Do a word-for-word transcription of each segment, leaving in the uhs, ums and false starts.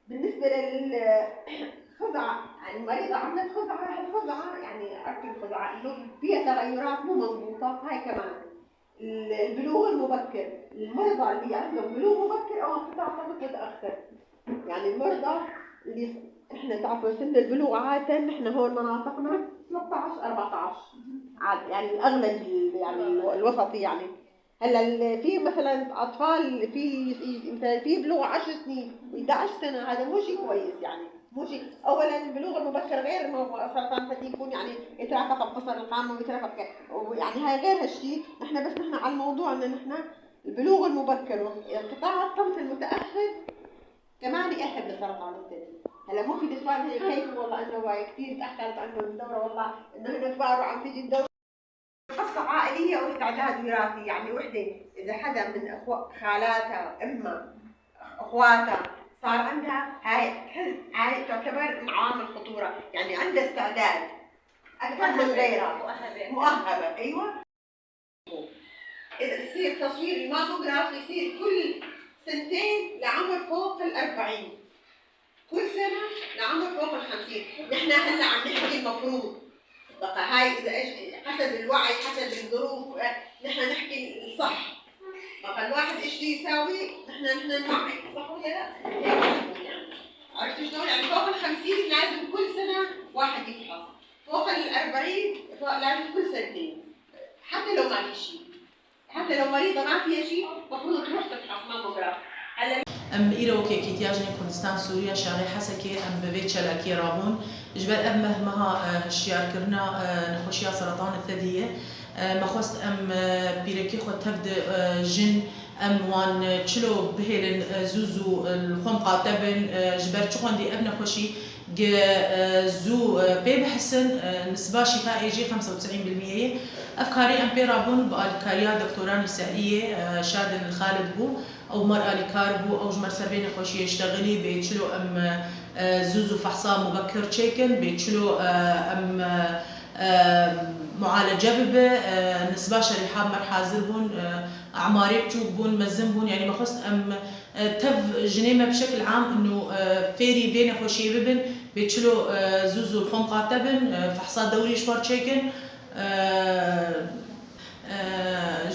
بالنسبة للخزعة، يعني المريضة عملت خزعة، هالخزعة يعني عرفت الخزعة إنه فيها تغيرات مو مضبوطة، هاي كمان. ال-، البلوغ المبكر، المرضى اللي عندهم بلوغ مبكر أو انقطاع طمث متأخر. يعني المرضى اللي، إحنا تعرفوا سن البلوغ عادة، نحن هون مناطقنا ثلاثة عشر، أربعة عشر. عاد، يعني الأغلب ال-، يعني الو-، الوسطي يعني. هلأ ال-، في مثلًا أطفال في، في، مثلًا في بلوغ عشر سنين، احدعش سنة، هذا مو شي كويس يعني، مو شي. أولًا البلوغ المبكر غير موضوع سرطان الثدي يكون يعني يترافق بقصر القامة ويترافق ك-، ويعني هاي غير هالشي. نحن بس نحن على الموضوع إنه نحن البلوغ المبكر وانقطاع الطمث المتأخر كمان يأهب لسرطان الثدي. هلأ مو في نسوان هي كيف والله إنه كتير تأخرت عنه الدورة، والله إنه هن كبار وعم تيجي الدورة. قصة عائلية أو استعداد وراثي، يعني وحدة إذا حدا من أخو-، خالاتها، أمها، أخواتها صار عندها، هاي تحس، هاي تعتبر من عوامل خطورة، يعني عندها استعداد أكثر من غيرها. مؤهبة. مؤهبة، أيوة. إذا يصير تصوير الماموغراف يصير كل سنتين لعمر فوق الأربعين. كل سنة لعمر فوق الخمسين. نحن هلأ عم نحكي المفروض. بقى هاي إذا إيش، حسب الوعي، حسب الظروف، آه، نحن نحكي الصح. بقى الواحد إيش بده يساوي؟ نحن، نحن نوعي، صح ولا لا؟ هيك بحكوا يعني. عرفت شلون؟ يعني فوق الخمسين لازم كل سنة واحد يفحص. فوق الأربعين ف-، لازم كل سنتين. حتى لو ما في شي. حتى لو مريضة ما فيها شي، مفروض تروح تفحص ماموغراف. هلا Em îro wekî Îhtiyacên Kurdistan Sûriye şarê Hesekê em bi vê çalakiyê rabûn. Ji ber ev meh meha, e, hişyarkirina, e, nexweşiya seratan û thediyê, e, me xwest em, e, pîrekî xwe tev di, e, jin, em wan, e, çilo bihêlin, e, zû zû, e, li xwe miqate bin, e, ji ber çiqwendî ev nexweşî Gi, e, zû, e, pê bihisin, e, nisba şîfa ê jê xemsa û tisîn bil miyê ye. Ev karî em pê rabûn bi alîkariya doktoranî seriyê, e, Şadin Xalid bû. Ew mar alîkar bû, ew ji me ser vê nexweşiyê ştexilî, bê çilo em, e, zû zû fehsa mubekir çêkin, bê çilo, e, em, e, e, mualece bibe, e, nisba şerîha mer hazir bûn, e, emarê biçûk bûn, mezin bûn, yanî me xwest em E, tev jinê me bi şekil am û, e, fêrî vê nexweşiyê bibin, bê çilo, e, zû zû li xwe miqate bin, e, fehsa dewrî ji xwe re çêkin. E, e,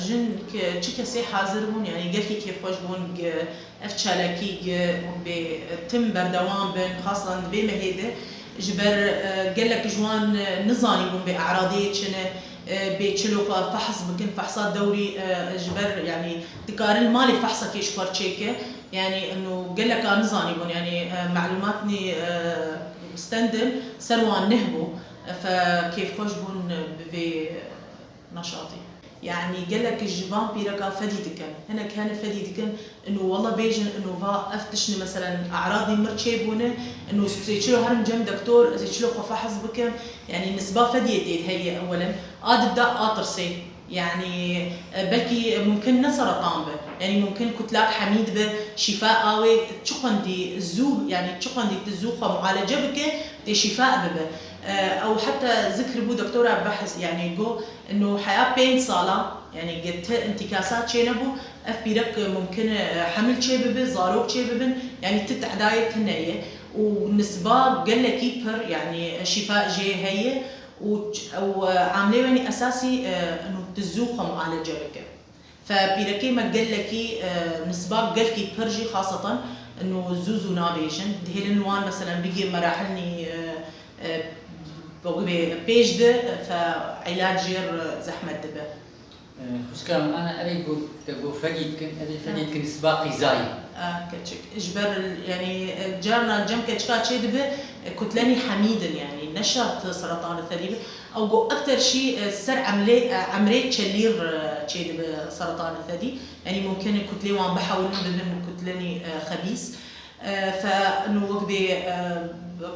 jin ke-, çi kesê hazir bûn, yanî gelkî kêfxweş bûn, gi-, ev çalakî gi-, bê tim berdewam bin, xastan di vê mehê de. Ji ber, e, gelek ji wan, e, nizanîbûn bê eradê çi ne, e, bê çilo xwe fehs bikin, fehsa dewrî, e, ji ber, yanî dikarin malê fehsekê ji xwe re çêke. Yanî, ino geleka nizanîbûn, yanî, e, melûmatnî, e, standin ser wan neh bû. E, fe kêfxweş bûn bi vê neşatî. Yanî gelek ji van pîreka fedî dikin. Hinek hene fedî dikin, ino wela bêjin, ino va ev tiştine, meselen, e'radî mir çêbûne, ino ez ê çilo herim cem doktor, ez ê çilo xwe fehs bikim. Yanî nisba fediyê tê de heye ewelen. A dide a tirsê. Yanî, e, belkî mumkin ne seratan be. Yanî mumkin kutlak hemî dibe, şîfa awê çiqwendî zû, yanî çiqwendî tu zû xwe mualece bike, tê şîfa bibe. E, ew heta zikir bû doktora behs, yanî got, ino heya pênc sala, yanî ge ti întîkasa çênebû, ev pîrek mumkin e hemil çêbibe, zarok çêbibin, yanî ti tehdayê tune ye. Û nisba gelekî pir, yanî şîfa jê heye. Û ç-, ew, e, amlê wenî esasî, e, ino tu zû xwe mualece bike. Fe pîrekê me gelekî, e, nisba gelkî pir jî xaseten ino zû zû nabêjin. Dihêlin wan, meselen, bigê merahilnî, e, e, bê pêş de, fe îlac jê re zehmet dibe. Xwişka min, ana evê ku te got fedî dikin, evê fedî dikin, nisba qîzayî. Ah, keçik. Ji ber, yanî, carna cem keçika çê dibe, kutlenî hemî din, yanî ne şert seratan li tedî be. Ew got ekter şî, e, ser emlê, e, emrê çelîr, e, çê dibe seratan li tedî. Yanî mumkin e kutlê wan bihewlin bibin kutlenî, e, xebîs. E, fe ino wek bê, e,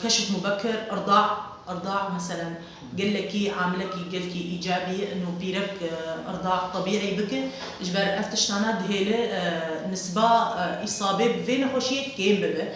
keşf mubekir, irda, irda meselen, gelekî amilekî gelkî îcabî ye, ino pîrek, e, irda tebîî bike. Ji ber ev tiştana dihêle, e, nisba, e, îsabê bi vê nexweşiyê kêm bibe.